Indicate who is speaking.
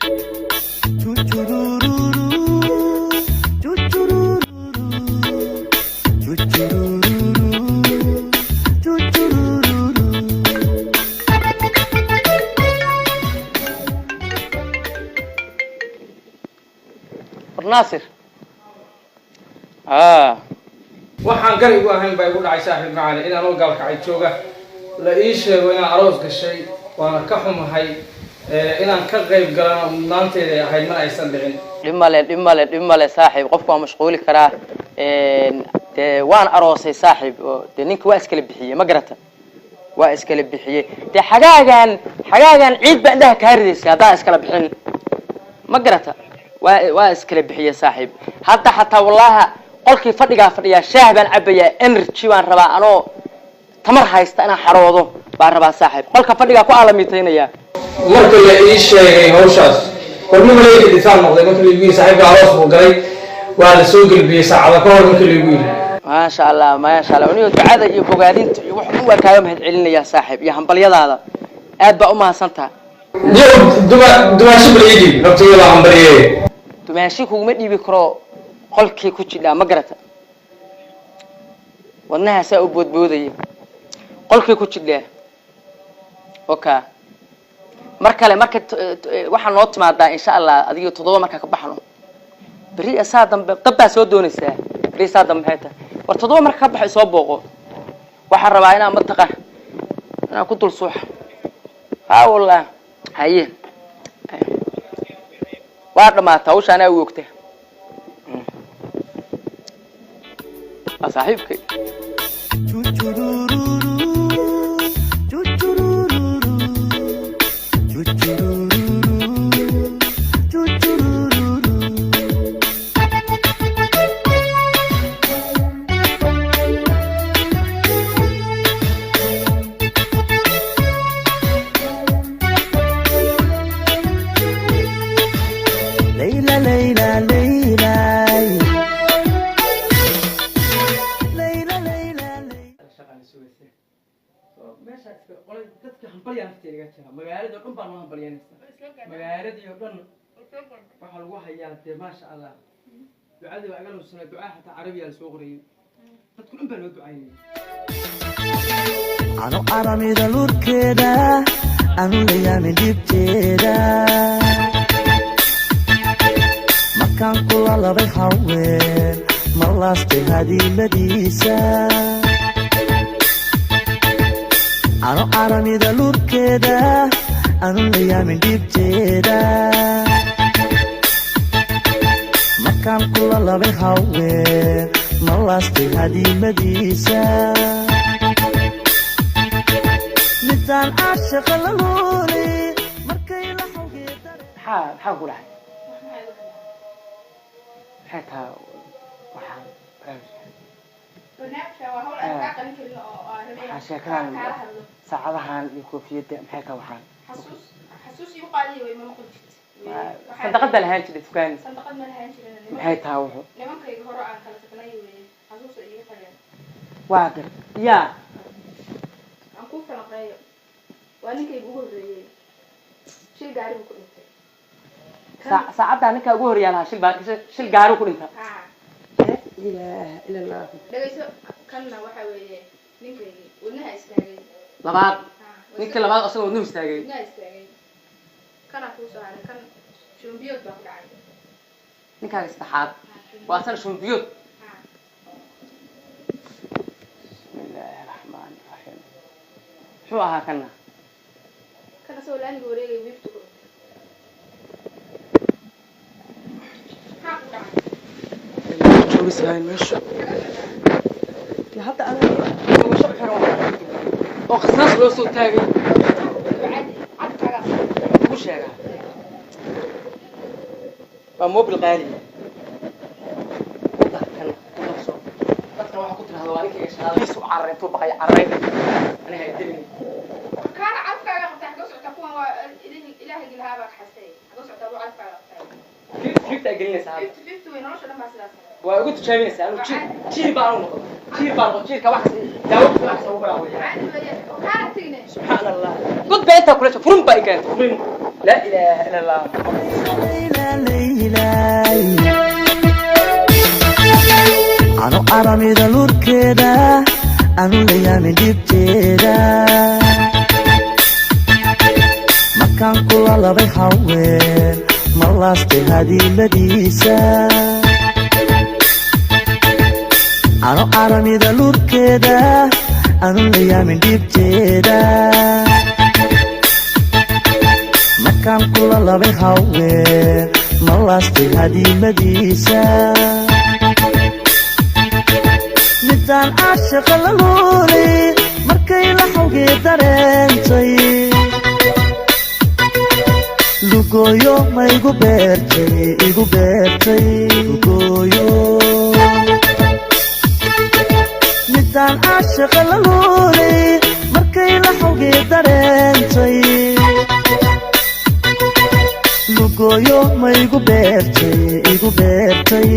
Speaker 1: Cucurururu, cucurururu, cucurururu, cucurururu.
Speaker 2: War Naasir, a
Speaker 3: Waxaan gar igu ahayn baa igu dhacay, saaxiib macane, in anoo gaalkacay jooga la ii sheego inaan aroos gashay. Waana ka xumahay inaan ka qayb galana mudnaanteeda ay ahayd, mana aysan dhicin.
Speaker 2: Dhib male, dhib male, dhib male, saaxiib. Qofku waa mashquuli karaa. Dee waan aroosay, saaxiib, oo dee ninka waa iskala bixiyey, ma garata? Waa iskala bixiyey. Dee xagaagan ciid baa indhaha kaa ridaysa haddaan iskala bixin, ma garata? Waa iskala bixiyey, saaxiib. Hadda xataa wallaha qolkii fadhigaa fadhiyaa, shaah baan cabayaa, energy baan rabaa, anoo tamar haysta inaan xaroodo baan rabaa, saaxiib. Qolka fadhigaa ku aalamiitaynaya.
Speaker 3: Marka la ii sheegay hawshaas, warma maleyka dhisaan noqday. Marka laigu yidhi saaxiibka aroos buu galay, waa la soo gelbiyey saacada ka hor marka laigu yidhi.
Speaker 2: Maasha Allah, maasha Allah. Anigo ducada iyo bogaadinta iyo wax dhan waa kaaga mahad celinayaa, saaxiib, iyo hambalyadaada. Aad baa umahadsantaha.
Speaker 3: Yo duma dumaasho bal ii dhiib, nabtiga baa hambalyeeye.
Speaker 2: Dumaashi kuguma dhiibi karo, qolkii ku jidhaa, ma garata? Wadnahaasaa u boodboodaya, qolkii ku jidhaa. Oka mar kale marka waxaa noo timaadaa, insha Allah, adigo 7 markaa ka baxno berri saa dambe. Dab baa soo doonaysaa berri saa dambe, maxay tahay? War 7 marka ka baxo isoo booqo. Waxaan rabaa inaan mataqa inaan ku dul suuxa. Ha wallah, haye, waa dhamaata hawsha, anaa u ogta. Waa saaxiibkay.
Speaker 1: Cucurururu, cucurururu, cucurururu, cucurururu. Layla, Layla, Layla. Layla, Layla, Layla.
Speaker 2: Shaqaan sugaysa meesha iska qolay dadka hambalyaa nafteeda iga jira. Magaalada o dhan baa noo hambalyanaysa, magaaladii oo dhan waxaa lagu hayaa. Dee maasha Allah, ducadii baa iga lunsanay. Ducaa xataa carabiya la soo qorayay, dadku dhan baa loo ducaynayay.
Speaker 1: Anu aramida lurkeeda, anu layaamin dhibteeda. Markaan kula labay haween, ma laastay hadiimadiisa. Anu aramida lurkeeda, anu layaamin dhibteeda. Markaan kula labay haween, ma laastay hadiimadiisa. Midaan caashaqa la luulay markay la xawgeeda.
Speaker 2: Maxaa ku dhacay? Maxay tahay waxaan barnaamijka?
Speaker 4: Barnaamijka waa hawl aan kaa qarin karin oo aan rabay
Speaker 2: waxaa
Speaker 4: inaan
Speaker 2: sheekadan
Speaker 4: kaala hadlo.
Speaker 2: Saacadahan iyo koofiyadda maxay tahay waxaan?
Speaker 4: Xasuus igu qaaliya way, ma maqli jirta.
Speaker 2: Sandaqad baa lahaan jiray dukaan.
Speaker 4: Sandaqad ma lahaan jirin.
Speaker 2: Maxay tahay wuxuu?
Speaker 4: Nimankayga hore aan kala tagnay wey, xasuusa iiga tageen.
Speaker 2: Waa gar yaa.
Speaker 4: Aan kuu falanqeeyo. Waa ninkayga ugu horreeyey, shil gaari buu ku dhintay.
Speaker 2: Saacaddaa ninkaa ugu horreeyaa lahaa shil baa shil gaari ku dhinta.
Speaker 4: Haa.
Speaker 2: La ilaaha ila Allah.
Speaker 4: Dhegayso, kanna waxa weeye ninkaygii wadnaha istaagay.
Speaker 2: Labaad.
Speaker 4: Haa.
Speaker 2: Ninka labaad asagoo wadnuhu istaagay.
Speaker 4: Wadnaha istaagay. Kanaa kuu soo haray, kan shumbiyood baa ku dhacay.
Speaker 2: Ninkaaga saddexaad.
Speaker 4: Haa, shumbiyood.
Speaker 2: Waa asana shumbiyood.
Speaker 4: Haa.
Speaker 2: Bismillaahi raxmaani raxiim. Muxuu ahaa kana?
Speaker 4: Kan asagoo laamiga wareegaya wiiftu ku dhintay. Maxaa ku dhacay?
Speaker 2: Joogisahayn meesha. Dee hadda aniga joogasho u xiran waxaa oo khasnaas loo soo taagay.
Speaker 4: Ducadii cadkaagaa.
Speaker 2: Ugu sheegaa waa mobil qaali ku dar, kan ku darso. Dadkan waxaa ku tirahda waa ninkayga shaqaalihiis u cararay intuu baqay cararay, aniga ay dilin.
Speaker 4: Kaana carabkaaga qabtay. Xagee u socotaa? Kuwan waa ilaahaygi lahaa baa kaxastay. Xagee u socotaa buu carabkaaga qabtay?
Speaker 2: 50 50 aa gelinaysaa hadda.
Speaker 4: 50 50 wey, nolosha dhan baa sidaas.
Speaker 2: Waa igu tijaabinaysaa. Anigu jiir jiir baan u noqday, jiir baan noqday, jiirka wax daawo kasta wax kasta ugu bilaawaya.
Speaker 4: Caadi weeye oo kaana tegne.
Speaker 2: Subxaan Allah, god baa intaa kula jira, furun baa i keentay, furin. Laa ilaaha ila Allah.
Speaker 1: Anu aramida lurkeeda, anu layaamin dhibteeda. Markaan kula labay haween, ma laastay hadiimadiisa. Anu aramida lurkeeda, anu layaamin dhibteeda. Markaan kula labay haween, ma laastay hadiimadiisa. Midaan caashaqa la luulay, markay la xawgii dareentay, lugooyo ma igu beertay, igu beertay lugooyo. Midaan caashaqa la luulay, markay la xawgii dareentay, lugooyo ma igu beertay, igu beertay.